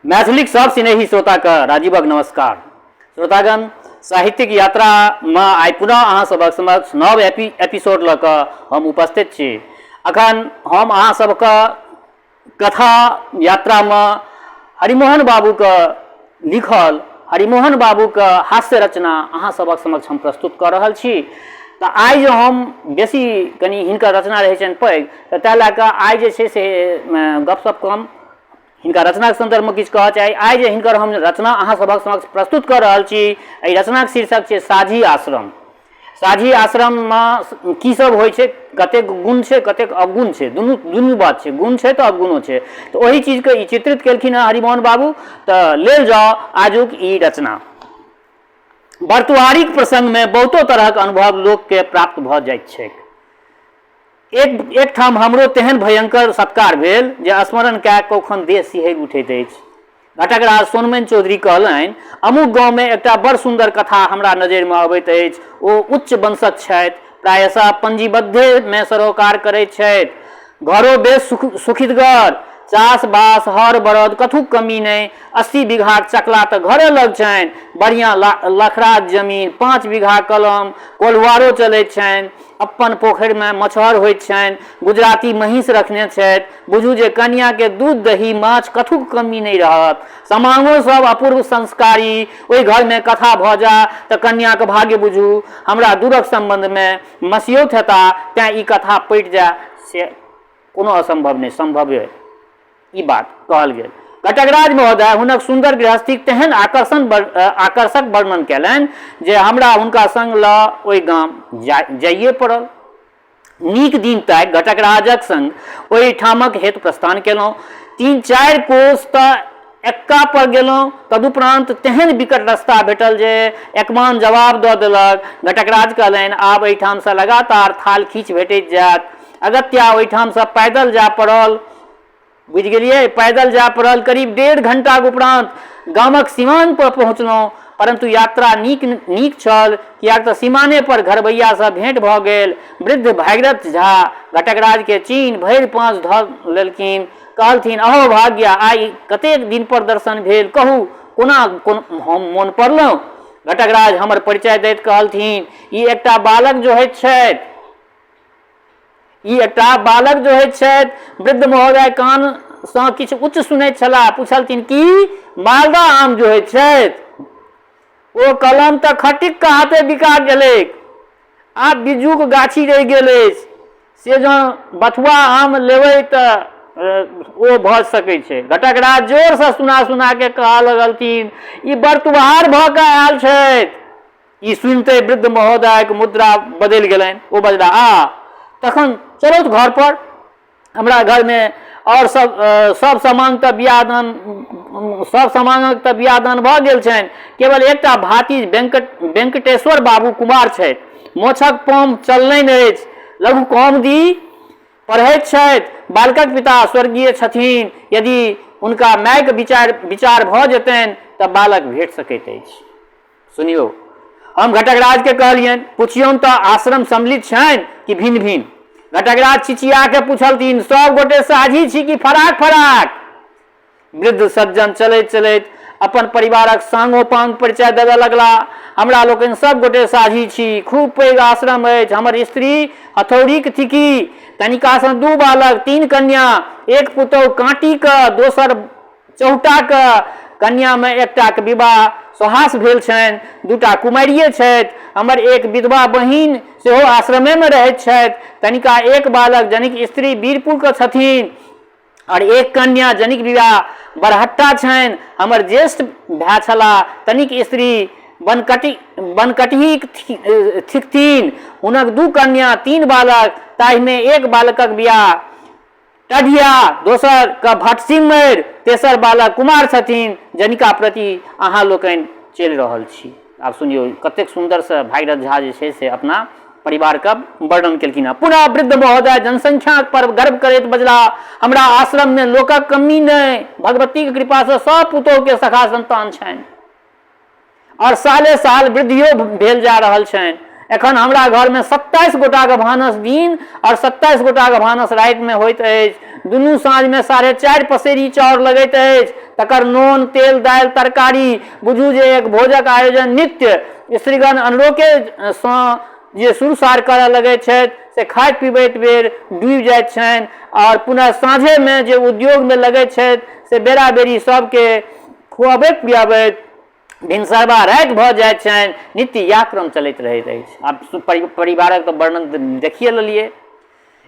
मैथिलीक सब सिनेही श्रोताके राजीवक नमस्कार। श्रोतागण, साहित्यिक यात्रामे आइ पुनः अहाँ सभक समक्ष नव एपिसोड लऽ कऽ हम उपस्थित छी। अखन हम अहाँ सबके कथा यात्रामे हरिमोहन बाबूके लिखल हरिमोहन बाबूके हास्य रचना अहाँ सभक समक्ष हम प्रस्तुत कऽ रहल छी। तऽ आइ जे हम बेसी कनि हिनकर रचना रहै छनि पैघ, तऽ ताहि लए कऽ आइ जे छै से गपशप कम हिनका रचनाके सन्दर्भमे किछु कहऽ चाही। आइ जे हिनकर हम रचना अहाँ सभक समक्ष प्रस्तुत कऽ रहल छी, एहि रचनाके शीर्षक छै साझी आश्रम। साझी आश्रममे की सब होइ छै, कतेक गुण छै, कतेक अवगुण छै, दुनू दुनू बात छै, गुण छै तऽ अवगुणो छै, तऽ ओहि चीजके ई चित्रित केलखिन हँ हरिमोहन बाबू। तऽ लेल जाउ आजुक ई रचना। बर्तुहारीक प्रसङ्गमे बहुतो तरहक अनुभव लोकके प्राप्त भऽ जाइत छैक। एक एकठाम हमरो तेहन भयंकर सत्कार भेल जे स्मरण कए कौखन देह सिहरि उठैत अछि। घटकराज सोनमनि चौधरी कहलनि, अमुक गाँवमे एकटा बड़ सुन्दर कथा हमरा नजरिमे अबैत अछि। ओ उच्च वंशक छथि, प्रायशः पंजीबद्धेमे सरोकार करैत छथि। घरो बेस सुखितगर, चास-बास, हर-बरद कथूक कमी नहि। 80 बीघाक चकला तऽ घरे लग छनि, बढ़ियाँ लखराज जमीन, 5 बीघा कलम, कोल्हुआरो चलैत छनि। अप्पन पोखरिमे मछहर होइत छनि, गुजराती महींस रखने छथि, बुझू जे कनियाँके दूध दही माछ कथूक कमी नहि रहत। समांगो सब अपूर्व संस्कारी, ओहि घरमे कथा भऽ जा तऽ कन्याक भाग्य बुझू। हमरा दूरक सम्बन्धमे मसियौत हेता, तेँ ई कथा पटि जाय से कोनो असम्भव नहि, सम्भवे। ई बात कहल गेल। घटकराज महोदय हुनक सुन्दर गृहस्थीक तेहन आकर्षक वर्णन कयलनि जे हमरा हुनका संग लऽ ओहि गाम जाइए पड़ल। नीक दिन ताकि घटकराजक संग ओहि ठामक हेतु प्रस्थान कयलहुँ। 3-4 कोस तऽ एक्का पर गेलहुँ, तदुपरान्त तेहन विकट रस्ता भेटल जे एकमान जवाब दऽ देलक। घटकराज कहलनि, आब एहिठामसँ लगातार थाल खींच भेटैत जायत। अगत्या ओहिठामसँ पैदल जाय पड़ल। बुझि गेलियै, पैदल जाय पड़ल। करीब 1.5 घंटाक उपरान्त गामक सीमान पर पहुँचलहुँ, परन्तु यात्रा नीक नीक छल, किएक तऽ सीमाने पर घरबैयासँ भेंट भऽ गेल। वृद्ध भागीरथ झा घटकराजकेँ चीन्हि भरि पाँज धऽ लेलखिन। कहलथिन, अहो भाग्य, आइ कतेक दिन पर दर्शन भेल, कहू कोना हम मोन पड़लहुँ? घटकराज हमर परिचय दैत कहलथिन, ई एकटा बालक जोहैत छथि। ई एकटा बालक जोहैत छथि। वृद्ध महोदय कानसँ किछु उच्च सुनैत छलाह। पुछलथिन, की मालदह आम जोहैत छथि? ओ कलम तऽ खटिक कऽ हाथे बिका गेलैक, आब बिज्जूक गाछी रहि गेल अछि, से जँ बथुआ आम लेबै तऽ ओ भऽ सकै छै। घटकराज जोरसँ सुना सुना के कहऽ लगलथिन, ई बर्तुहार भऽ कऽ आयल छथि। ई सुनिते वृद्ध महोदयक मुद्रा बदलि गेलनि। ओ बजलाह, आ तखन चलौथ घर पर। हमरा घरमे आओर सब सब सामान तऽ बियाह दान सब सामानक तऽ बियाह दान भऽ गेल छनि, केवल एकटा भातिज वेंकटेश्वर बाबू कुमार छथि। मोछक पम्प चललनि अछि, लघु कौमुदी पढ़ैत छथि। बालकक पिता स्वर्गीय छथिन। यदि हुनका मायक विचार भऽ जेतनि तऽ बालक भेट सकैत अछि। सुनियौ, हम घटकराजके कहलियनि, पुछियौन तऽ आश्रम सम्मिलित छनि कि भिन्न भिन्न? घटकराज चिचिया के पुछलथिन, सब गोटे साझी छी कि फराक फराक? वृद्ध सज्जन चलैत चलैत अपन परिवारक सांगोपांग परिचय देबय लगला। हमरा लोकनि सब गोटे साझी छी, खूब पैघ आश्रम अछि। हमर स्त्री हथौड़ीक थिकी, तनिकासँ 2 बालक, 3 कन्या, एक पुतहु काँटीके, दोसर चौटाके कन्यामे एकटाके विवाह सोहास भेल छनि, 2टा कुमारिये छथि। हमर एक विधवा बहिन सेहो आश्रमेमे रहैत छथि। तनिका एक बालक जनिक स्त्री वीरपुरके छथिन और एक कन्या जनिक विवाह बरहट्टा छनि। हमर ज्येष्ठ भाय छलाह, तनिक स्त्री बनकटहीक थिकथिन। हुनक 2 कन्या, 3 बालक, ताहिमे एक बालकक बियाह टढ़िया, दोसर के भटसिमैर, तेसर बालक कुमार छथिन, जनिका प्रति अहाँ लोकनि चलि रहल छी। आब सुनियौ कतेक सुन्दरसँ भागीरथ झा जे छै से अपना परिवारके वर्णन केलखिन हँ। पुनः वृद्ध महोदय जनसंख्या पर गर्व करैत बजलाह, हमरा आश्रममे लोकक कमी नहि, भगवतीक कृपासँ सब पुतोहुके सखा संतान छनि और साले साल वृद्धियो भेल जा रहल छनि। एखन हमरा घरमे 27 गोटाके भानस दिन और 27 गोटाके भानस रातिमे होइत अछि। दुनू साँझमे 4.5 पसेरी चाउर लगैत अछि। तकर नोन तेल दालि तरकारी बुझू जे एक भोजक आयोजन नित्य स्त्रीगण अनरोके सँ जे सुरसार करऽ लगैत छथि से खाइत पिबैत बेर डूबि जाइत छनि आओर पुनः साँझेमे जे उद्योगमे लगैत छथि से बेरा बेरी सभके खुअबैत पिअबैत भिनसरबा राति भऽ जाइत छनि। नित्य इएह क्रम चलैत रहैत अछि। आब परिवारक तऽ वर्णन देखिए लेलियै।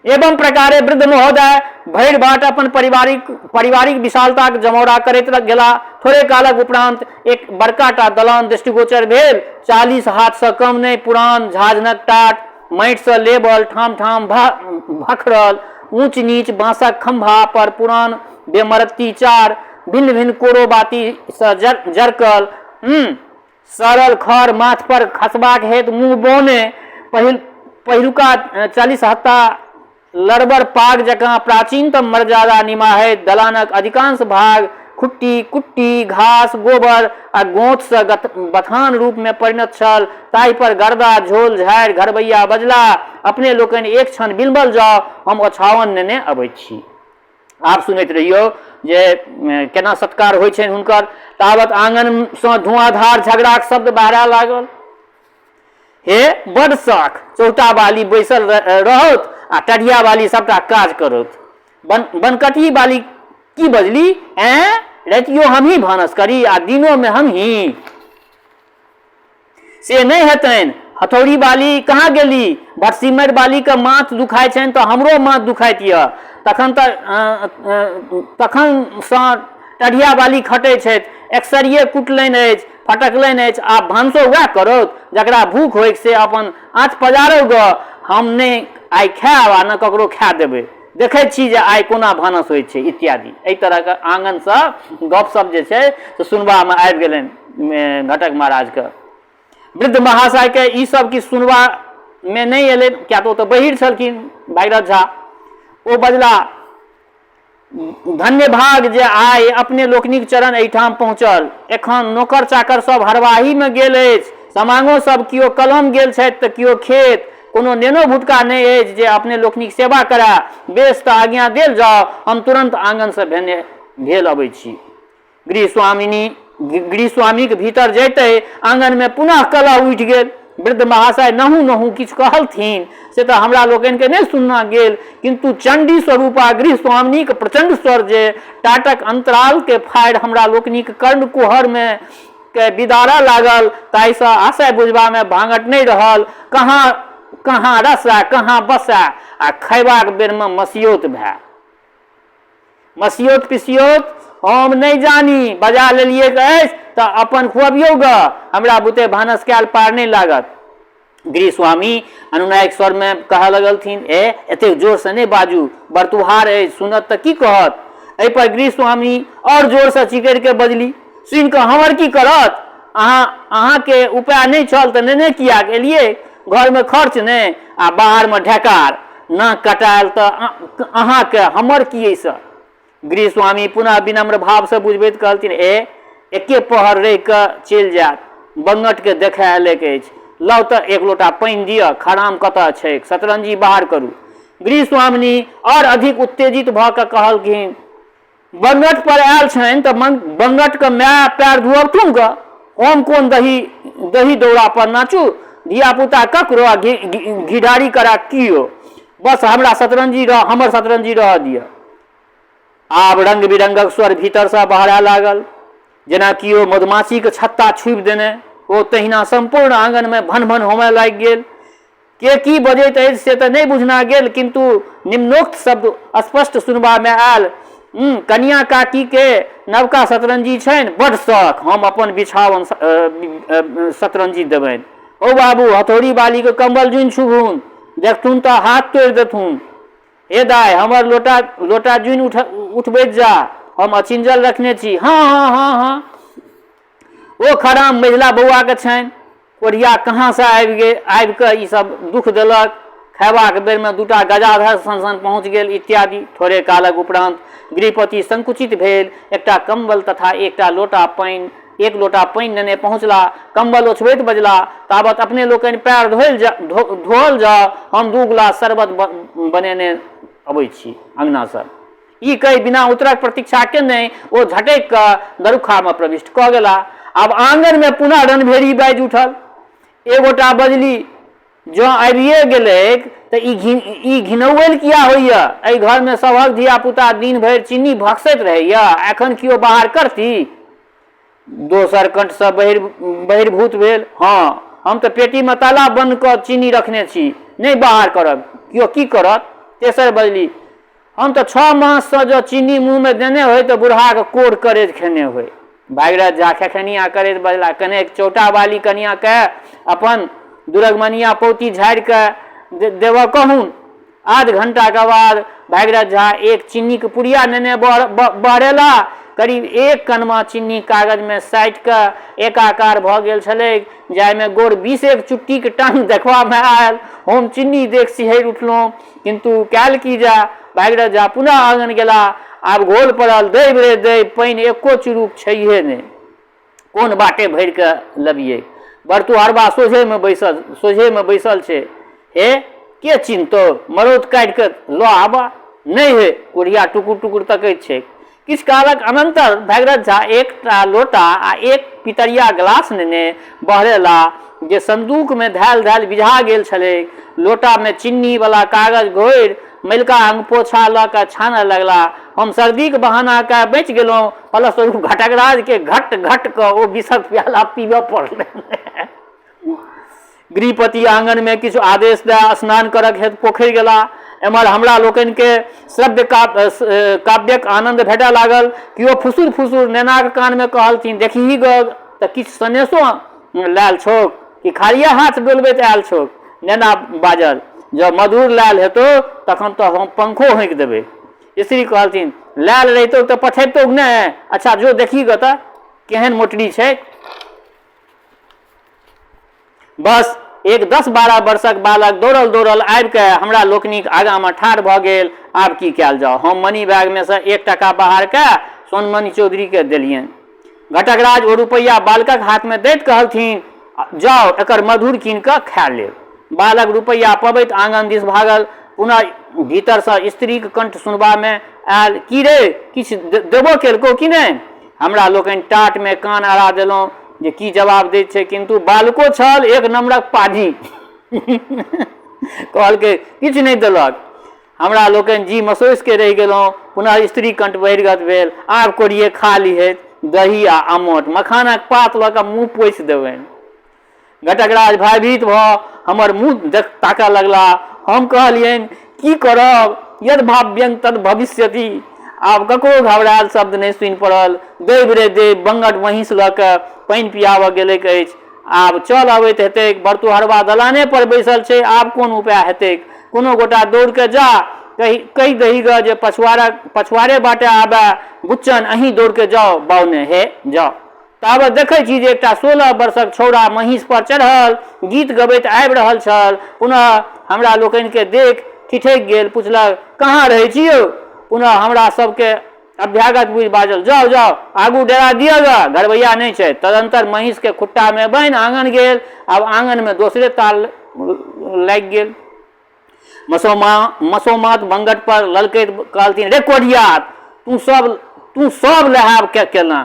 एवं प्रकारे वृद्ध महोदय भरि बाट अपन पारिवारिक पारिवारिक विशालताक जमौरा करैत गेला। थोड़े कालक उपरान्त एक बड़का टा दलान दृष्टिगोचर भेल। 40 हाथसँ कम नहि पुरान झाझनक टाट, माटिसँ लेबल, ठाम-ठाम भखरल, ऊँच-नीच बाँसक खम्भा पर पुरान बेमरत्ती चार, भिन्न-भिन्न कोरो बातीसँ जरकल, सड़ल खर माथ पर खसबाक हेतु मुँह बौने, पहिलुका 40 हत्ता लड़बड़ पाग जकाँ प्राचीनतम मर्यादा निमाहैत दलानक अधिकांश भाग खुट्टी, कुट्टी, घास, गोबर आ गोंतसँ बथान रूपमे परिणत छल। ताहि पर गर्दा, झोल झाड़ि घरबैया बजलाह, अपने लोकनि एक क्षण बिलमल जाउ, हम ओछाओन नेने अबैत छी। आब सुनैत रहियौ जे केना सत्कार होइ छनि हुनकर। तावत आङनसँ धुआँधार झगड़ाक शब्द बहराय लागल। हे बड्ड शख, चौटा बाली बैसल रहौथ आ टढ़िया बाली सबटा काज करौथ। बनकटही बाली की बजली, ऐं रातियो हमही भानस करी आ दिनोमे हमही? से नहि हेतनि। हथौड़ी बाली कहाँ गेली? भटसिमरि बालीके माथ दुखाइ छनि तऽ हमरो माथ दुखाइत यऽ। तखन तऽ तखनसँ टढ़िया बाली खटै छथि। एकसरिये कुटलनि अछि, फटकलनि अछि, आब भानसो वएह करौत? जकरा भूख होइक से अपन आँच पजारौ गऽ, हम नहि आइ खायब आ ने ककरो खाय देबै। देखै छी जे आइ कोना भानस होइ छै इत्यादि। एहि तरहके आङनसँ गपशप जे छै से सुनबामे आबि गेलनि घटक महाराजके। वृद्ध महाशयके ई सब किछु सुनबामे नहि एलनि, किया तऽ ओ तऽ बहिर छलखिन भागीरथ झा। ओ बजला, धन्य भाग जे आइ अपने लोकनिक चरण एहिठाम पहुँचल। एखन नोकर चाकर सब हरवाहीमे गेल अछि, समांगो सब कियो कलम गेल छथि तऽ कियो खेत। कोनो नेनो भुटका नहि अछि जे अपने लोकनिक सेवा करए। बेस तऽ आज्ञा देल जाउ, हम तुरन्त आङनसँ भेने भेल अबै छी। गृहस्वामिनी गृहस्वामीक भीतर जैते आङनमे पुनः कलह उठि गेल। वृद्ध महाशय नहु नहु किछु कहलथिन से तऽ हमरा लोकनिके नहि सुनना गेल, किन्तु चण्डी स्वरूपा गृहस्वामिनीक प्रचण्ड स्वर जे टाटक अन्तरालके फाड़ि हमरा लोकनिक कर्ण कुहरमे के बिदारऽ लागल ताहिसँ आशय बुझबामे भाङठ नहि रहल। कहाँ कहाँ रसए कहाँ बसए आ खयबाक बेरमे मसियौत भए। मसियौत पिसियौत हम नहि जानी, बजा लेलियैक अछि तऽ अपन खुअबियौ गऽ, हमरा बुते भानस कयल पार नहि लागत। गृहस्वामी अनुनायक स्वरमे कहऽ लगलथिन, ए एतेक जोरसँ नहि बाजू, बरतुहार अछि, सुनत तऽ की कहत? एहिपर गृहस्वामी आओर जोरसँ चिकरि कऽ बजली, सुनि कऽ हमर की करत? अहाँ अहाँके उपाय नहि छल तऽ नेने किएक एलियै? घरमे खर्च नहि आ बाहरमे ढेकार। नाक कटायल तऽ अहाँके, हमर की एहिसँ? गृहस्वामी पुनः विनम्र भावसँ बुझबैत कहलथिन, ए एके पहर रहि कऽ चलि जायत, बंगटके देखय अयलैक अछि। लाउ तऽ एक लोटा पानि दिअ, खराम कतऽ छैक? शतरंजी बाहर करू। गृहस्वामिनी आओर अधिक उत्तेजित भऽ कऽ कहलखिन, बंगट पर आयल छनि तऽ बंगटके माय पैर धोअबथुन गऽ, हम कोन दही दही दौड़ा पर नाचू? धियापुता ककरो आ घिढारी करा कियो। बस हमरा शतरंजी रह हमर शतरंजी रहऽ दिअ। आब रंग बिरंगक स्वर भीतरसँ बहराय लागल, जेना कियो मधुमाछीक छत्ता छुबि देने हो तहिना सम्पूर्ण आङनमे भन भन होमय लागि गेल। के की बजैत अछि से तऽ नहि बुझना गेल, किन्तु निम्नोक्त शब्द स्पष्ट सुनबामे आयल, कनिया काकीके नवका शतरंजी छनि, बड्ड शख, हम अपन बिछाओन शतरंजी देबनि। हौ बाबू, हथौड़ी बालीके कम्बल जुनि छुबहुन, देखथुन तऽ हाथ तोड़ि देथुन। हे दाइ, हमर लोटा लोटा जुनि उठबैत जा, हम अछिंजल रखने छी। हँ हँ हँ हँ, ओ खराम मझिला बौआके छनि। कोढ़िया कहाँसँ आबि गेल, आबि कऽ ई सब दुख देलक, खयबाक बेरमे दूटा गजाधर सन सन पहुँच गेल इत्यादि। थोड़े कालक उपरान्त गृहपति संकुचित भेल एकटा कम्बल तथा एकटा लोटा पानि एक लोटा पानि नेने पहुँचला। कम्बल ओछबैत बजला, ताबत अपने लोकनि पएर धोयल जा धोअल जाउ, हम दू गिलास शरबत बनेने अबै छी अङनासँ। ई कहि बिना उत्तरक प्रतीक्षा केने ओ झटकि कऽ दरुखामे प्रविष्ट कऽ गेला। आब आङनमे पुनः रणभेरी बाजि उठल। एक गोटा बजली, जँ आबिए गेलैक तऽ ई घि ई घिनौअलि किए होइए? एहि घरमे सभक धिया-पुता दिन भरि चीनी भकसैत रहैए आ एखन कियो बाहर करती? दोसर कंठसँ बहिर्भूत भेल, हँ, हम तऽ पेटीमे ताला बन्न कऽ चीनी रखने छी, नहि बाहर करब, कियो की करत? तेसर बजली, हम तऽ 6 माससँ जँ चीनी मुँहमे देने होइ तऽ बुढ़ाक कोढ़ करेज खेने होइ। भागीरथ झा खेखनिया करैत बजला, कनेक चौटावाली कनियाँकेँ अपन दुरगमनिया पौती झाड़ि कऽ देबऽ कहुन। आध घंटाक बाद भागीरथ झा एक चिन्नीक पुड़िया नेने बहरेला। करीब एक कनमा चिन्नी कागजमे साटि कऽ एकाकार भऽ गेल छलैक, जाहिमे गोर 20 चुट्टीक टांग देखबामे आयल। हम चिन्नी देखि सिहरि उठलहुँ, किन्तु कयल की जाय? भागीरथ झा पुनः आङन गेलाह। आब घोल पड़ल, दैव रे दैव, पानि एको चुरुक छैहे नहि। कोन बाटे भरि कऽ लबियै? बरतुहरबा सोझेमे बैसल सोझेमे बैसल छै। हे, के चिन्हतौ? मरौत काटि कऽ लऽ आबह। नहि हे, कोढ़िया टुकुर टुकुर तकैत छैक। किछु कालक अनन्तर भागीरथ झा एकटा लोटा आ एक पितरिया ग्लास नेने बहरेला जे संदूकमे धयल धयल बिझा गेल छलैक। लोटामे चिन्नीवला कागज घोरि मैलका अंगपोछा लऽ कऽ छानऽ लगला। हम सर्दीक बहाना कए बचि गेलहुँ। फलस्वरूप घटकराजके घट घट कऽ ओ विषक प्याला पीबऽ पड़लनि। गृहपति आङनमे किछु आदेश दए स्नान करक हेतु पोखरि गेला। एम्हर हमरा लोकनिके श्रव्य काव्यक आनन्द भेटय लागल। केओ फुसुर फुसुर नेनाक कानमे कहलथिन, देखही गऽ तऽ किछु सनेसो लायल छौक कि खालिए हाथ डोलबैत आयल छौक? नेना बाजल, जँ मधुर लायल हेतौ तखन तऽ हम पंखो होंकि देबै। स्त्री कहलथिन, लायल रहितौ तऽ पठैबतौक नहि? अच्छा जो देखही गऽ तऽ केहन मोटरी छैक। बस एक 10-12 वर्षक बालक दौड़ल दौड़ल आबि कऽ हमरा लोकनिक आगाँमे ठाढ़ भऽ गेल। आब की कयल जाओ? हम मनी बैगमे सँ 1 टाका बाहर कऽ सोनमणि चौधरीकेँ देलियनि। घटकराज ओ रुपैआ बालकक हाथमे दैत कहलथिन, जाउ, एकर मधुर कीनि कऽ खा लेब। बालक रुपैआ पबैत आङन दिस भागल। पुनः भीतरसँ स्त्रीक कंठ सुनबामे आयल, की रे, किछु देबो केलकौ कि नहि? हमरा लोकनि टाटमे कान अड़ा देलहुँ जे की जवाब दैत छै, किन्तु बालको छल एक नम्बरक पाजी। कहलकै, किछु नहि देलक। हमरा लोकनि जी मसोसि के रहि गेलहुँ। पुनः स्त्री कंठ बहिर्गत भेल, आब कोरिये खा लिहैत दही आ अमोट। मखानक पात लऽ कऽ मुँह पोछि देबनि। घटकराज भयभीत भऽ हमर मुँह देख ताकऽ लगला। हम कहलियनि, की करब? यद भाव्यं तद भविष्यति। आब ककरो घबरायल शब्द नहि सुनि पड़ल। दैव रे दैव, बंगट महींस लऽ कऽ पानि पियाबऽ गेलैक अछि। आब चल अबैत हेतैक। बरतुहरबा दलाने पर बैसल छै। आब कोन उपाय हेतैक? कोनो गोटा दौड़ कऽ जा कहि कहि दही गऽ जे पछुआरे बाटे आबए। बुच्चन, अहीं दौड़ कऽ जाउ बाउने। हे, जाउ। ताबत देखै छी जे एकटा 16 वर्षक छौड़ा महींस पर चढ़ल गीत गबैत आबि रहल छल। पुनः हमरा लोकनिकेँ देखि ठिठकि गेल। पुछलक, कहाँ रहै छी यौ? पुनः हमरा सभकेँ अभ्यागत बुझि बाजल, जाउ जाउ, आगू डेरा दिअ गऽ, घरबैया नहि छथि। तदनन्तर महींसकेँ खुट्टामे बान्हि आङन गेल। आब आङनमे दोसरे ताल लागि गेल। मसोमात बंगट पर ललकैत कहलथिन, रे कोढ़िया, तू सब लहाब के केना?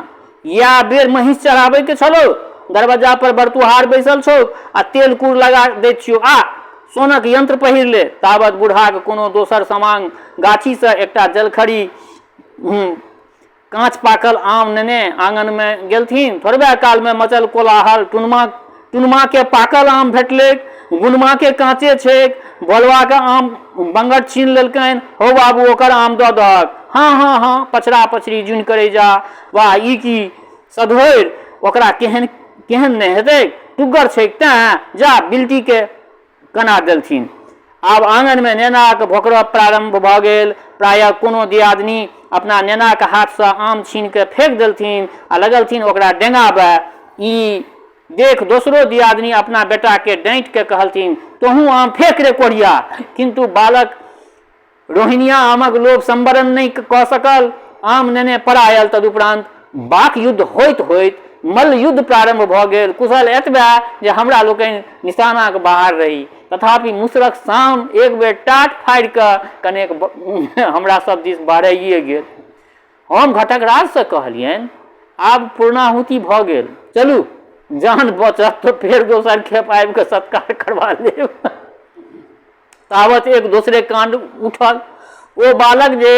इएह बेर महींस चढ़ाबै के छलौ, दरबज्जा पर बरतुहार बैसल छौ आ तेल कूर लगा दैत छियौ, आ सोनक यंत्र पहिर ले। ताबत बुढ़ाक कोनो दोसर समांग गाछीसँ एकटा जलखड़ी काँच पाकल आम नेने आङनमे गेलथिन। थोड़बे कालमे मचल कोलाहल। टुनमाके पाकल आम भेटलैक, गुनमाके काँचे छैक। भोलबाके आम बंगट छीन लेलकनि। हौ बाबू, ओकर आम दऽ दहक। हँ हँ हँ, पछड़ा पछड़ी जुनि करै जा। वाह, ई की सधोरि, ओकरा केहन केहन नहि हेतैक, टुग्गर छैक तेँ। जा, बिलटीके कना देलथिन। आब आङनमे नेनाक भोकरब प्रारम्भ भऽ गेल। प्रायः कोनो दियादिनी अपना नेनाक हाथसँ आम छीनि कऽ फेकि देलथिन आ लगलथिन ओकरा डेंगाबय। ई देखि दोसरो दियादिनी अपना बेटाकेँ डाँटि कऽ कहलथिन, तोहूँ आम फेक रे कोढ़िया! किन्तु बालक रोहिणिया आमक लोभ संवरण नहि कऽ सकल। आम नेने पड़ायल। तदुपरान्त वाक युद्ध होइत होइत मल्ल युद्ध प्रारम्भ भऽ गेल। कुशल एतबे जे हमरा लोकनि निशानाक बाहर रही। तथापि मुसरक साम एक बेर टाट फाड़ि कऽ कनेक हमरा सब दिस बहराइए गेल। हम घटकराजसँ कहलियनि, आब पूर्णाहुति भऽ गेल, चलू, जान बचत तऽ फेर दोसर खेप आबि कऽ सत्कार करबा लेब। तावत एक दोसरे काण्ड उठल। ओ बालक जे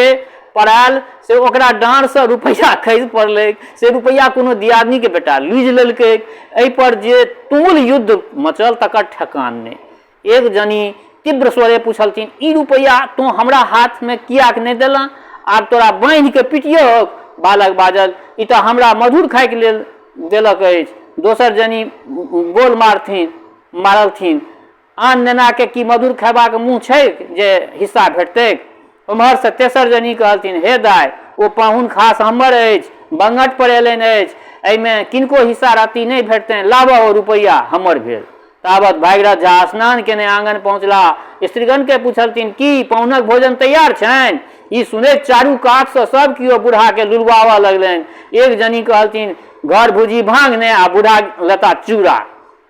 पड़ायल से ओकरा डाँड़सँ रुपैआ खसि पड़लैक, से रुपैआ कोनो दियादनीके बेटा लूझि लेलकै। एहिपर जे तुमुल युद्ध मचल तकर ठेकान नहि। एक जनी तीव्र स्वरे पुछलथिन, ई रुपैआ तोँ हमरा हाथमे किएक नहि देलह? आब तोरा बान्हि कऽ पिटियौक? बालक बाजल, ई तऽ हमरा मधुर खाइके लेल देलक अछि। दोसर जनी बोल मारलथिन, आन नेनाकेँ की मधुर खयबाक मुँह छैक जे हिस्सा भेटतैक? ओम्हरसँ तेसर जनी कहलथिन, हे दाइ, ओ पाहुन खास हमर अछि, बंगट पर अयलनि अछि, एहिमे किनको हिस्सा रत्ती नहि भेटतनि, लाबह ओ रुपैआ, हमर भेल। तावत भागीरथ झा स्नान केने आङन पहुँचलाह। स्त्रीगणकेँ पुछलथिन, की, पाहुनक भोजन तैयार छनि? ई सुनैत चारू कातसँ सभ कियो बुढ़ाकेँ लुलुआबऽ लगलनि। एक जनी कहलथिन, घर भुजी भाङ ने आ बुढ़ा लेता चूड़ा।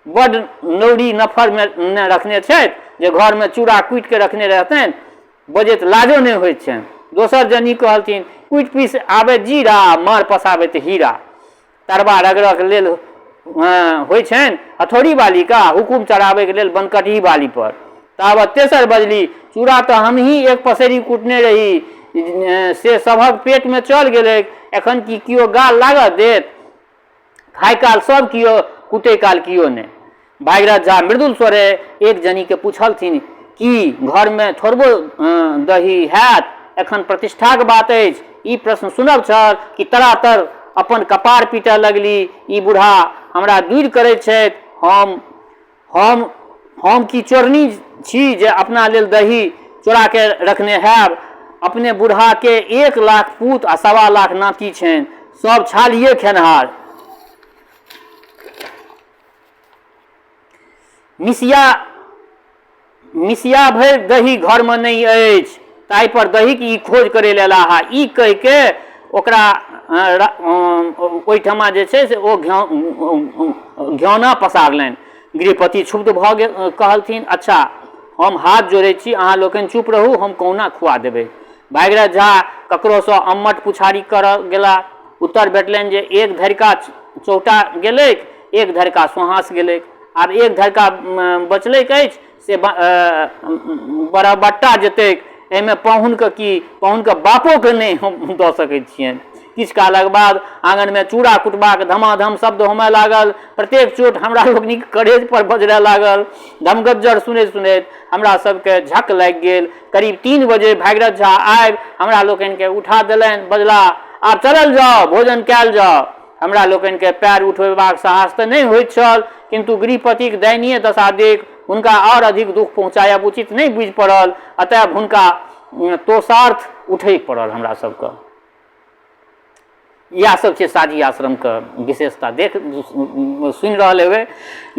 बड्ड नौरी नफरमे ने रखने छथि जे घरमे चूड़ा कुटि कऽ रखने रहतनि, बजैत लाजो नहि होइत छनि। दोसर जनी कहलथिन, कुटि पीसि आबय जीरा आ माँड़ पसाबैत हीरा। तरबा रगड़क लेल होइ छनि हथौड़ी बालीके आ हुकुम चढ़ाबैके लेल बनकटही बाली पर। तावत तेसर बजली, चूड़ा तऽ हमही एक पसेरी कुटने रही से सभक पेटमे चल गेलैक, एखन की कियो गाल लागऽ देत? खाय काल सब कियो, कुटै काल कियो नहि। भागीरथ झा मृदुल स्वरे एक जनीके पुछलथिन, की घरमे थोड़बो दही हैत? एखन प्रतिष्ठाक बात अछि। ई प्रश्न सुनब छल कि तड़ातड़ अपन कपार पीटऽ लगली, ई बूढ़ा हमरा दूरि करैत छथि। हम हम हम की चोरनी छी जे अपना लेल दही चोराके रखने हैब? अपने बूढ़ाके 1 लाख पूत आ 1.25 लाख नाती छनि, सब छाल्हिए खेनहार। मिसिया मिसिया भरि दही घरमे नहि अछि, ताहिपर दहीक ई खोज करै लए अयलाह। ई कहिके ओकरा ओहिठमा जे छै से ओ घ्याउना पसारलनि। गृहपति क्षुब्ध भऽ गेल, कहलथिन, अच्छा, हम हाथ जोड़ै छी, अहाँ लोकनि चुप रहू, हम कहुना खुआ देबै। भागीरथ झा ककरोसँ अम्मट पुछारी करऽ गेला। उत्तर भेटलनि जे एक धरिका चौटा गेलैक, एक धरिका सोहाँस गेलैक, आब एक धरिका बचलैक अछि से बरबट्टा जेतैक, एहिमे पाहुनके की, पाहुनके बापोके नहि हम दऽ सकैत छियनि। किछु कालक बाद आङनमे चूड़ा कुटबाक धमाधम शब्द होमय लागल। प्रत्येक चोट हमरा लोकनिक करेज पर बजरय लागल। धमगज्जर सुनैत सुनैत हमरा सबके झक लागि गेल। करीब 3 बजे भागीरथ झा आबि हमरा लोकनिके उठा देलनि। बजलाह, आब चलल जाओ, भोजन कयल जाओ। हमरा लोकनिकेँ पएर उठबेबाक साहस तँ नहि होइत छल, किन्तु गृहपतिक दयनीय दशा देखि हुनका आओर अधिक दुःख पहुँचायब उचित नहि बुझि पड़ल। अतएव हुनका तोषार्थ उठय पड़ल हमरा सभकेँ। इएह सब छै साझी आश्रमके विशेषता। देख सुनि रहल हेबै।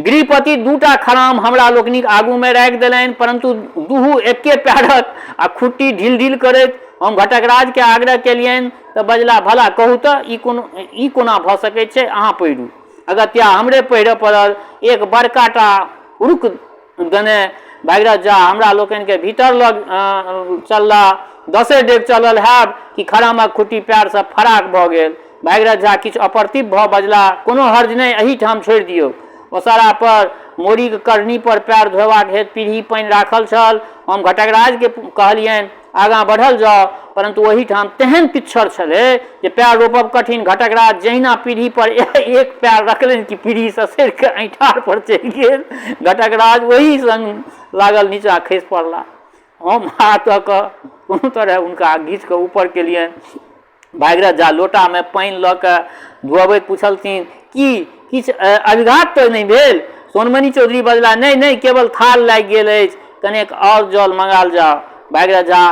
गृहपति दूटा खराम हमरा लोकनिक आगूमे राखि देलनि, परन्तु दुहू एके पएरक आ खुट्टी ढील ढील करैत। हम घटकराजके आग्रह केलियनि तऽ बजला, भला कहू तऽ ई कोनो ई कोना भऽ सकै छै? अहाँ पहिरू। अगत्या हमरे पहिरऽ पड़ल। एक बड़का टा हुरुक देने भागीरथ झा हमरा लोकनिके भीतर लऽ चलला। दसे डेग चलल हैब कि खरामक खुट्टी पएरसँ फराक भऽ गेल। भागीरथ झा किछु अपरतिभ भऽ बजला, कोनो हर्ज नहि, एहीठाम छोड़ि दियौ। ओसारा पर मोरीक करनी पर पएर धोएबाक हेतु पीढ़ी पानि राखल छल। हम घटकराजके कहलियनि, आगाँ बढ़ल जाउ। परन्तु ओहिठाम तेहन पिच्छड़ छलै जे पएर रोपब कठिन। घटकराज जहिना पीढ़ी पर एक पएर रखलनि कि पीढ़ी ससरि कऽ ऐंठार पर चलि गेल। घटकराज ओही संग लागल नीचाँ खसि पड़ला। हम हाथ दऽ कऽ कोनो तरहे हुनका घीचि कऽ ऊपर केलियनि। भागीरथ झा लोटामे पानि लऽ कऽ धुअबैत पुछलथिन, की किछु अभिघात तऽ नहि भेल? सोनमणि चौधरी बजला, नहि नहि, केवल थाल लागि गेल अछि, कनेक आओर जल मँगाओल जाओ। भागीरथ झा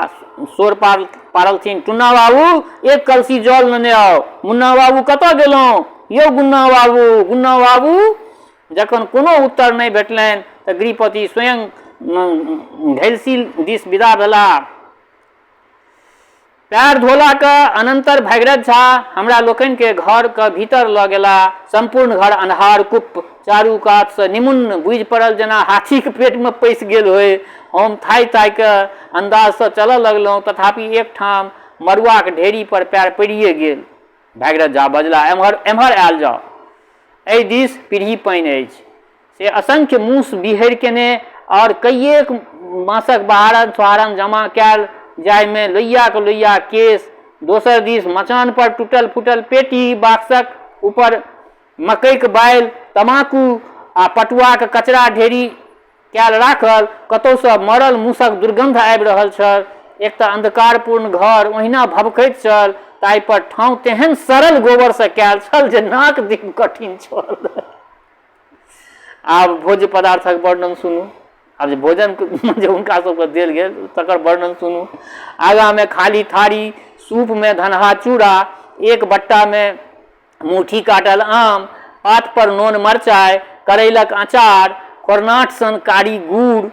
शोर पाड़लथिन, टुन्ना बाबू, एक कलसी जल नेने आउ। मुन्ना बाबू कतऽ गेलहुँ? यौ गुन्ना बाबू, गुन्ना बाबू! जखन कोनो उत्तर नहि भेटलनि तऽ गृहपति स्वयं घैलसी दिस विदा भेलाह। पैर धोलाक अनन्तर भागीरथ झा हमरा लोकनिकेँ घरक भीतर लऽ गेलाह। सम्पूर्ण घर अन्हार कुप्प, चारू कातसँ निमुन्न, बुझि पड़ल जेना हाथीक पेटमे पैसि गेल होइ। हम थाहि-थाहि कऽ अन्दाजसँ चलऽ लगलहुँ, तथापि एक ठाम मड़ुआक ढेरी पर पैर पड़िए गेल। भागीरथ झा बजलाह, एम्हर, एम्हर आयल जाउ। एहि दिस पीढ़ी पानि अछि। से असंख्य मूस बिहरि केने आओर कइएक मासक बहारन सोहारन जमा कयल जाहिमे लोहियाक लोहिया केश, दोसर दिस मचान पर टूटल फूटल पेटी बाक्सक ऊपर मकइक बालि, तमाकू आ पटुआक कचरा ढेरी कयल राखल, कतहुसँ मरल मूसक दुर्गन्ध आबि रहल छल। एक तऽ अन्धकारपूर्ण घर ओहिना भभकैत छल, ताहि पर ठाँव तेहन सड़ल गोबरसँ कयल छल जे नाक देब कठिन छल। आब भोज्य पदार्थक वर्णन सुनू। आब जे भोजन जे हुनका सबके देल गेल तकर वर्णन सुनू। आगाँमे खाली थारी, सूपमे धनहा चूड़ा, एक बट्टामे मुठी काटल आम, पात पर नोन मरचाइ, करैलक अँचार, खोरनाठ सन कारी गुड़।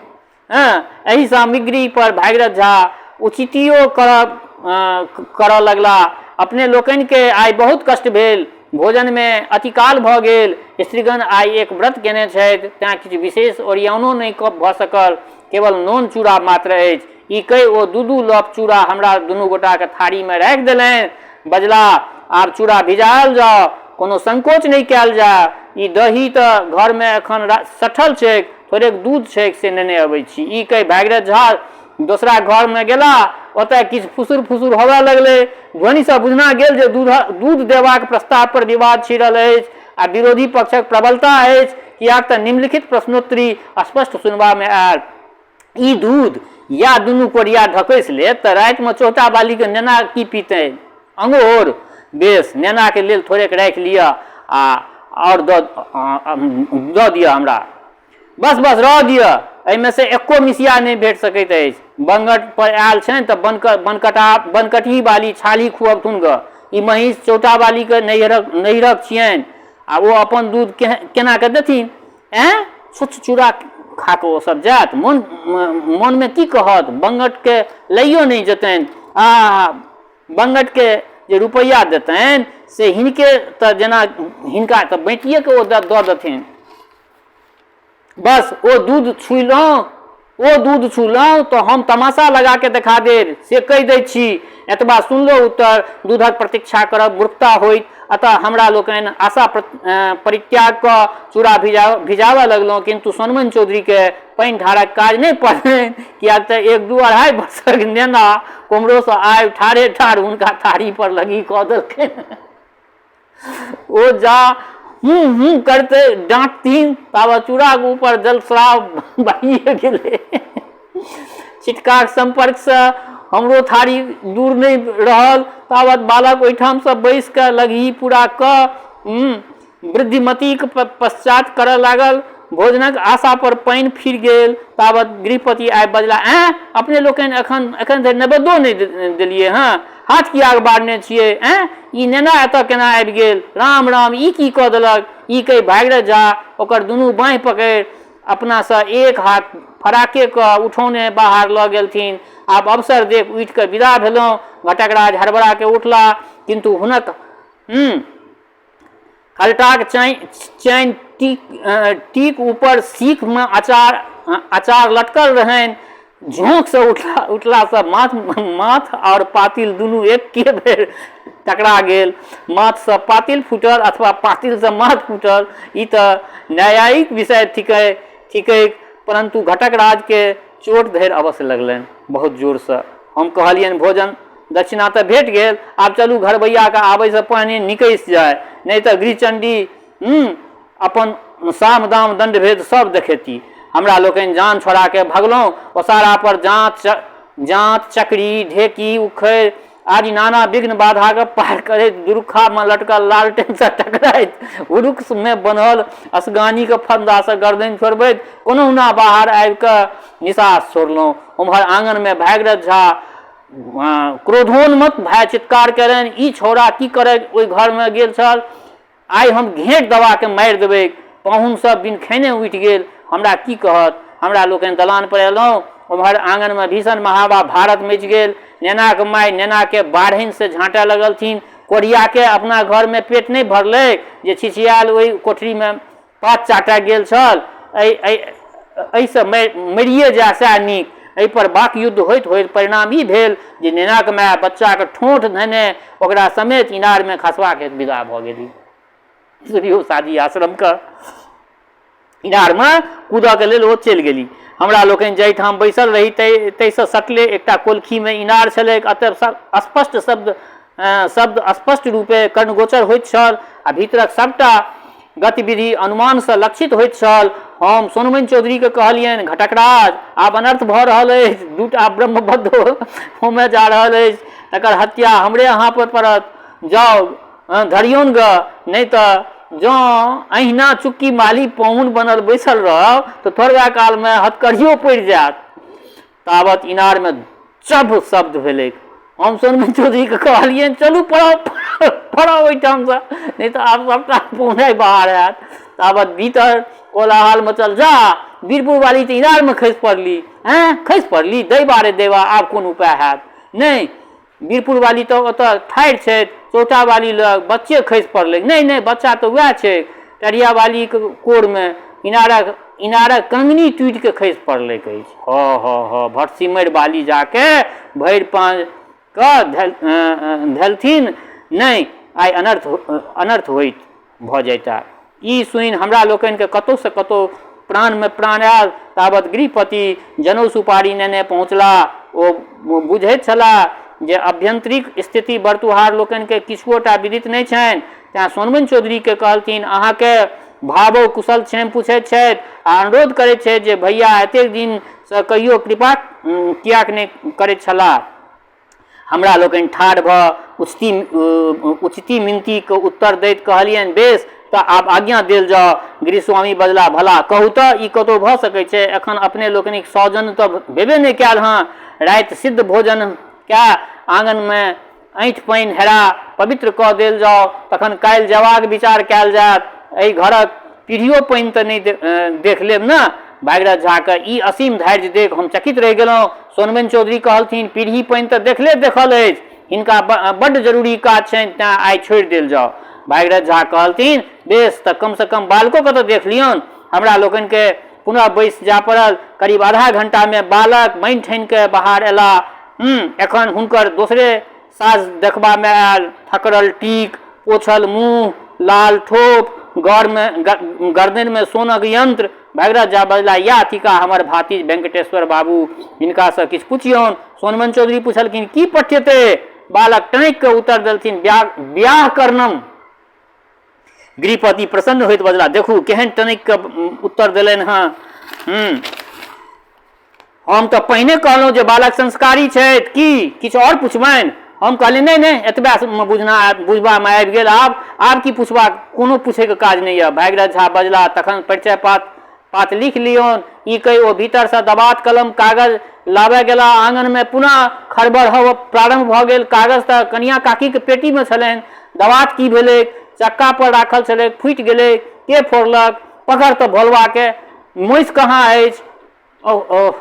हँ, एहि सामग्री पर भागीरथ झा उचितियो करऽ लगलाह। अपने लोकनिकेँ आइ बहुत कष्ट भेल। भोजनमे अतिकाल भऽ गेल। स्त्रीगण आइ एक व्रत केने छथि, तेँ किछु विशेष ओरियाओनो नहि भऽ सकल। केवल नोन चूड़ा मात्र अछि। ई कहि ओ दू-दू लप चूड़ा हमरा दुनू गोटाक थारीमे राखि देलनि। बजलाह, आब चूड़ा भिजाओल जाओ। कोनो संकोच नहि कयल जाय। ई दही तँ घरमे एखन सठल छैक। थोड़ेक दूध छैक से नेने अबै छी। ई कहि भागीरथ झा दोसरा घरमे गेलाह। ओतय किछु फुसुर-फुसुर होबय लगलै। ध्वनिसँ बुझना गेल जे दूध देबाक प्रस्ताव पर विवाद छिड़ल अछि आ विरोधी पक्षक प्रबलता अछि, किएक तँ निम्नलिखित प्रश्नोत्तरी स्पष्ट सुनबामे आयल। ई दूध या दुनू कोरिया ढकसि लेत तँ रातिमे चौटाबालीक नेना की पीतै? अङोर? बेस, नेनाक लेल थोड़ेक राखि लिअ आ आओर दऽ दिअ हमरा। बस बस, रहऽ दिअ। एहिमे सँ एक्को मिसिया नहि भेटि सकैत अछि। बंगट पर आयल छनि तँ बनकटहीबाली छाल्ही खुअबथुन गऽ। ई महींस चौटाबालीक नैहरक छियनि आ ओ अपन दूध केना कऽ देथिन? ऐँ? छुच्छ चूड़ा खा कऽ ओ सभ जायत? मोनमे की कहत? बंगटकेँ लैयो नहि जेतनि। आहा! बंगटके जे रुपैआ देतनि से हिनके तऽ जेना हिनका तऽ बाँटिए कऽ ओ दऽ देथिन। बस ओ दूध छुलहुँ ओ दूध छुलहुँ तऽ हम तमाशा लगा कऽ देखा देब से कहि दै छी। एतबा सुनलो उत्तर दूधक प्रतीक्षा करब मूर्खता होइत। अतः हमरा लोकनि आशा परित्याग कऽ चूड़ा भिजाबऽ लगलहुँ, किन्तु सोनमनि चौधरीकेँ पानि ढारक काज नहि पड़लनि, किएक तँ एक दू अढ़ाइ वर्षक नेना कोम्हरोसँ आबि ठाढ़े ठाढ़ हुनका थारी पर लग्गी कऽ देलकनि। ओ जा हूँ हूँ करते डाँटथिन ताबत चूड़ाक ऊपर जलस्राव भइए गेलै। छिटकाक सम्पर्कसँ हमरो थारी दूर नहि रहल। ताबत बालक ओहिठामसँ बैसि कऽ लगही पूरा कऽ वृद्धिमतीक पश्चात करऽ लागल। भोजनक आशा पर पानि फिर गेल। ताबत गृहपति आबि बजलाह, ऐं, अपने लोकनि एखन एखन धरि नैवेद्यो नहि देलियै हँ? हाथ किएक बारने छियै? ऐं, ई नेना एतऽ केना आबि गेल? राम राम, ई की कऽ देलक? ई कहि भागीरथ झा ओकर दुनू बाँहि पकड़ि अपनासँ एक हाथ फराके कऽ उठौने बाहर लऽ गेलथिन। आब अवसर देख उठि कऽ विदा भेलहुँ। घटकराज हड़बड़ा कऽ उठलाह, किन्तु हुनक खलटाक चैन टीक ऊपर सीखमे अचार लटकल रहनि। झोंकसँ उठलासँ माथ आओर पातिल दुनू एके बेर टकरा गेल। माथसँ पातिल फूटल अथवा पातिलसँ माथ फूटल, ई तँ नैयायिक विषय थिकैक, परन्तु घटकराजकेँ चोट धरि अवश्य लगलनि, बहुत जोरसँ। हम कहलियनि, भोजन दक्षिणा तँ भेट गेल, आब चलू घरबैयाकेँ आबयसँ पहिने निकसि जाइ, नहि तँ गृहचण्डी अपन साम दाम दण्ड भेद सब देखेती। हमरा लोकनि जान छोड़ा कऽ भगलहुँ। ओसारा पर जाँत, चकरी, ढेकी, उखड़ि आदि नाना विघ्न बाधाके पार करैत दुरुखामे लटकल लालटेनसँ टकराइत हुरुक्समे बन्हल असगानीके फन्दासँ गर्दनि छोड़बैत कोनहुना बाहर आबि कऽ निसास छोड़लहुँ। ओम्हर आङनमे भागीरथ झा क्रोधोन्मत्त भए चित्कार कयलनि, ई छौड़ा की करय ओहि घरमे गेल छल? आइ हम घेँट दबाके मारि देबैक। पाहुन सब बिन खयने उठि गेल। हमरा की कहत? हमरा लोकनि दलान पर अयलहुँ। ओम्हर आङनमे भीषण महाभारत मचि गेल। नेनाक माय नेनाकेँ बाढ़निसँ झाँटय लगलथिन। कोढ़ियाकेँ अपना घरमे पेट नहि भरलैक जे छिछिआयल ओहि कोठरीमे पात चाटय गेल छल। एहि एहि एहिसँ मरिए जाय सएह नीक। एहिपर वाकयुद्ध होइत होइत परिणाम ई भेल जे नेनाक माय बच्चाक ठोंठ धयने ओकरा समेत इनारमे खसबाक हेतु विदा भऽ गेली। सुनियौ साजी आश्रमके इनारमे कूदऽके लेल ओ चलि गेली। हमरा लोकनि जाहिठाम बैसल रही ताहिसँ सटले एकटा कोलखीमे इनार छलैक। अतएव स्पष्ट शब्द शब्द स्पष्ट रूपे कर्णगोचर होइत छल आ भीतरक सभटा गतिविधि अनुमानसँ लक्षित होइत छल। हम सोनमणि चौधरीकेँ कहलियनि, घटकराज, आब अनर्थ भऽ रहल अछि। दूटा ब्रह्मबद्ध होमय जा रहल अछि। तकर हत्या हमरे अहाँ पर पड़त। जाउ, धरियौन गऽ, नहि तऽ जँ अहिना चुक्की माली पाहुन बनल बैसल रहब तऽ थोड़बे कालमे हथकड़ियो पड़ि जायत। तावत इनारमे चभ शब्द भेलैक। हम सोनमणि चौधरीके कहलियनि, चलू पड़ाउ पड़ाउ ओहिठामसँ, नहि तऽ आब सभटा पहुनाइ बाहर हैत। तावत भीतर कोलाहल मचल, जा वीरपुर वाली तऽ इनारमे खसि पड़ली। ऐँ, खसि पड़ली? दैबा रे दैबा, आब कोन उपाय हैत? नहि, वीरपुर वाली तऽ ओतऽ ठाढ़ि छथि चौटा वाली लग, बच्चे खसि पड़लै। नहि नहि, बच्चा तऽ वएह छै टरिया वालीके कोरमे इनारक इनारक कंगनी टूटिके खसि पड़लैक अछि। ह ह ह, भटसिमरि वाली जाके भरि पाँज कऽ धेलथिन। नहि, आइ अनर्थ अनर्थ होइत भऽ जैता। ई सुनि हमरा लोकनिकेँ कतहुसँ कतहु प्राणमे प्राण आयल। तावत गृहपति जनउ सुपारी नेने पहुँचलाह। ओ बुझैत छलाह जे अभ्यन्तरिक स्थिति बरतुहार लोकनिकेँ किछुओ टा विदित नहि छनि। तेँ सोनमणि चौधरीकेँ कहलथिन, अहाँकेँ भावो कुशल क्षेम पुछैत छथि आ अनुरोध करैत छथि जे भैया एतेक दिनसँ कहियो कृपा किएक नहि करैत छलाह। हमरा लोकनि ठाढ़ भऽ उचती उचिती मिनतीके उत्तर दैत कहलियनि, बेस, तऽ आब आज्ञा देल जाओ। गृहस्वामी बजलाह, भला कहू तऽ, ई कतहु भऽ सकै छै? एखन अपने लोकनिक सौजन्य तऽ भेबे नहि कयल हँ। राति सिद्ध भोजन कए आङनमे ऐँठ पानि हेरा पवित्र कऽ देल जाओ, तखन काल्हि जयबाक विचार कयल जायत। एहि घरक पीढ़ियो पानि तऽ नहि देख लेब ने? भागीरथ झाके ई असीम धैर्य देख हम चकित रहि गेलहुँ। सोनमणि चौधरी कहलथिन, पीढ़ी पानि तऽ देखले देखल अछि। हिनका बड्ड जरूरी काज छनि, तेँ आइ छोड़ि देल जाओ। भागीरथ झा कहलथिन, बेस, तऽ कमसँ कम बालकोके तऽ देख लियौन। हमरा लोकनिकेँ पुनः बैसि जाय पड़ल। करीब आधा घंटामे बालक बनि ठनि कऽ बाहर अयलाह। एखन हुनकर दोसरे साज देखबामे आयल। थकरल टीक, पोछल मुँह, लाल ठोप, गरमे गर्दनिमे सोनक यन्त्र। भागीरथ झा बजलाह, इएह थिकाह हमर भातिज वेंकटेश्वर बाबू। हिनकासँ किछु पुछियौन। सोनमणि चौधरी पुछलखिन, की पठ्यते? बालक टनकि कऽ उत्तर देलथिन, ब्याह करनम। गृहपति प्रसन्न होइत बजलाह, देखू केहन टनकि कऽ उत्तर देलनि हँ। हम तऽ पहिने कहलहुँ जे बालक संस्कारी छथि। की किछु आओर पुछबनि? हम कहलियै, नहि नहि, एतबे बुझना बुझबामे आबि गेल। आब आब की पुछबाक, कोनो पुछैके काज नहि यऽ। भागीरथ झा बजलाह, तखन परिचय पात पात लिख लियौन। ई कहि ओ भीतरसँ दबात कलम कागज लाबय गेलाह। आङनमे पुनः खड़बड़ होयब प्रारम्भ भऽ गेल। कागज तऽ कनियाँ काकीक पेटीमे छलनि। दबात की भेलैक? चक्का पर राखल छलैक, फूटि गेलैक। के फोड़लक? पकड़ तऽ भोलबाके। मोसि कहाँ अछि? ओह ओह,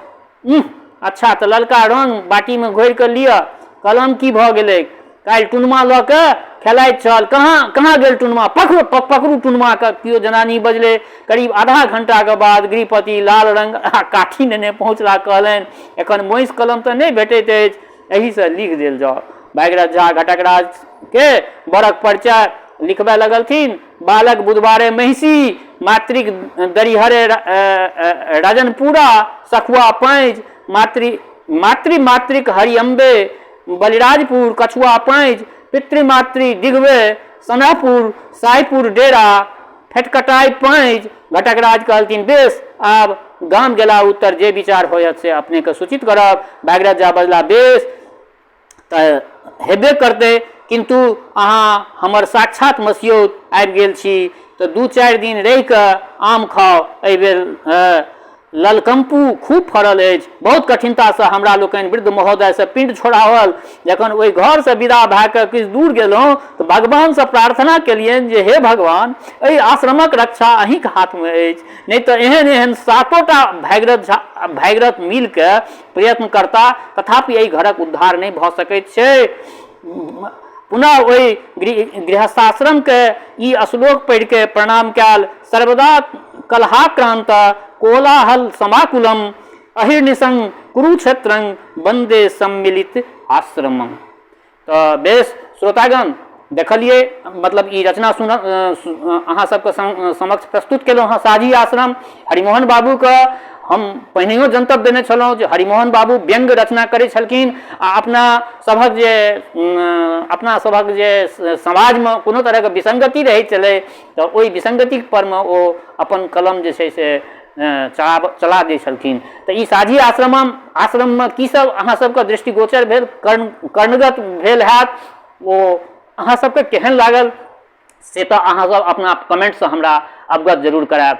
उह, अच्छा तऽ ललका रंग बाटीमे घोरि कऽ लिअ। कलम की भऽ गेलैक? काल्हि टुनमा लऽ कऽ खेलाइत छल। कहाँ कहाँ गेल टुनमा? पकड़ू पकड़ू टुनमाके, केओ जनानी बजलै। करीब आधा घंटाके बाद गृहपति लाल रंग आ काठी नेने पहुँचला। कहलनि, एखन मोसि कलम तऽ नहि भेटैत अछि, एहीसँ लिख देल जाउ। भागीरथ झा घटकराजके बरक परिचय लिखबय लगलथिन। बालक बुधवारे महिषी, मातृक दरिहरे राजनपुरा, सखुआ पैंच, मातृ मातृ मातृक हरिअम्बे, बलिराजपुर, कछुआ पैंच, पितृमातृ दिघवे, सनापुर, साईपुर डेरा, फेटकटाइ पैंच। घटकराज कहलथिन, बेस, आब गाम गेला उत्तर जे विचार होयत से अपनेके सूचित करब। भागीरथ झा बजला, बेस तऽ हेबे करतै, किन्तु अहाँ हमर साक्षात मसियौत आबि गेल छी तऽ 2-4 दिन रहि कऽ आम खाउ। एहिबेर ललकम्पू खूब फड़ल अछि। बहुत कठिनतासँ हमरा लोकनि वृद्ध महोदयसँ पिंड छोड़ाओल। जखन ओहि घरसँ विदा भए कऽ किछु दूर गेलहुँ तऽ भगवानसँ प्रार्थना केलियनि जे हे भगवान, एहि आश्रमक रक्षा अहीँक हाथमे अछि। नहि तऽ एहन एहन सातोटा भागीरथ झा भागीरथ मिल कऽ प्रयत्न करता तथापि एहि घरक उद्धार नहि भऽ सकैत छै। पुनः ओहि गृहस्थाश्रमके ई श्लोक पढ़िके प्रणाम कयल, सर्वदा कलहाक्रान्त कोलाहल समाकुलम अहिर्निशं कुरुक्षेत्रं वन्दे सम्मिलित आश्रमम। तऽ बेस श्रोतागण, देखलियै, मतलब ई रचना सुन अहाँ सबके समक्ष प्रस्तुत केलहुँ हँ साझी आश्रम हरिमोहन बाबूके। हम पहिनहियो जनतब देने छलहुँ जे हरिमोहन बाबू व्यंग्य रचना करै छलखिन आ अपना सभक जे समाजमे कोनो तरहके विसंगति रहै छलै, तऽ ओहि विसंगति परमे ओ अपन कलम जे छै से चला दै छलखिन। तऽ ई साझी आश्रममे की सब अहाँ सबके दृष्टिगोचर भेल, कर्णगत भेल हैत, ओ अहाँ सबके केहन लागल, से तऽ अहाँ सब अपना कमेंटसँ हमरा अवगत जरूर करायब।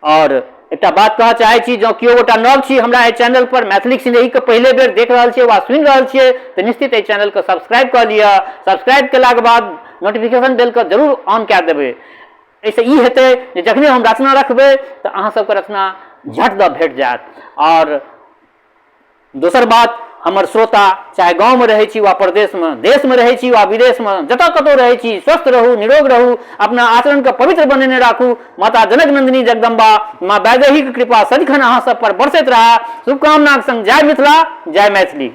आओर एकटा बात कहऽ चाहै छी, जँ केओ गोटा नव छी हमरा एहि चैनल पर, मैथिलीक सिनेहीके पहिले बेर देख रहल छियै वा सुनि रहल छियै, तऽ निश्चित एहि चैनलके सब्सक्राइब कऽ लिअ। सब्सक्राइब केलाके बाद नोटिफिकेशन बेलके जरूर ऑन कए देबै। एहिसँ ई हेतै जे जखने हम रचना रखबै तऽ अहाँ सबके रचना झट दऽ भेट जायत। आओर दोसर बात, हमर श्रोता चाहे गाँवमे रहै छी वा परदेशमे, देशमे रहै छी वा विदेशमे, जतऽ कतहु रहै छी, स्वस्थ रहू, निरोग रहू, अपना आचरणके पवित्र बनेने राखू। माता जनक नन्दिनी जगदम्बा माँ वैदेहीके कृपा सदिखन अहाँ सब पर बरसैत रहए, शुभकामनाक संग जय मिथिला, जय मैथिली।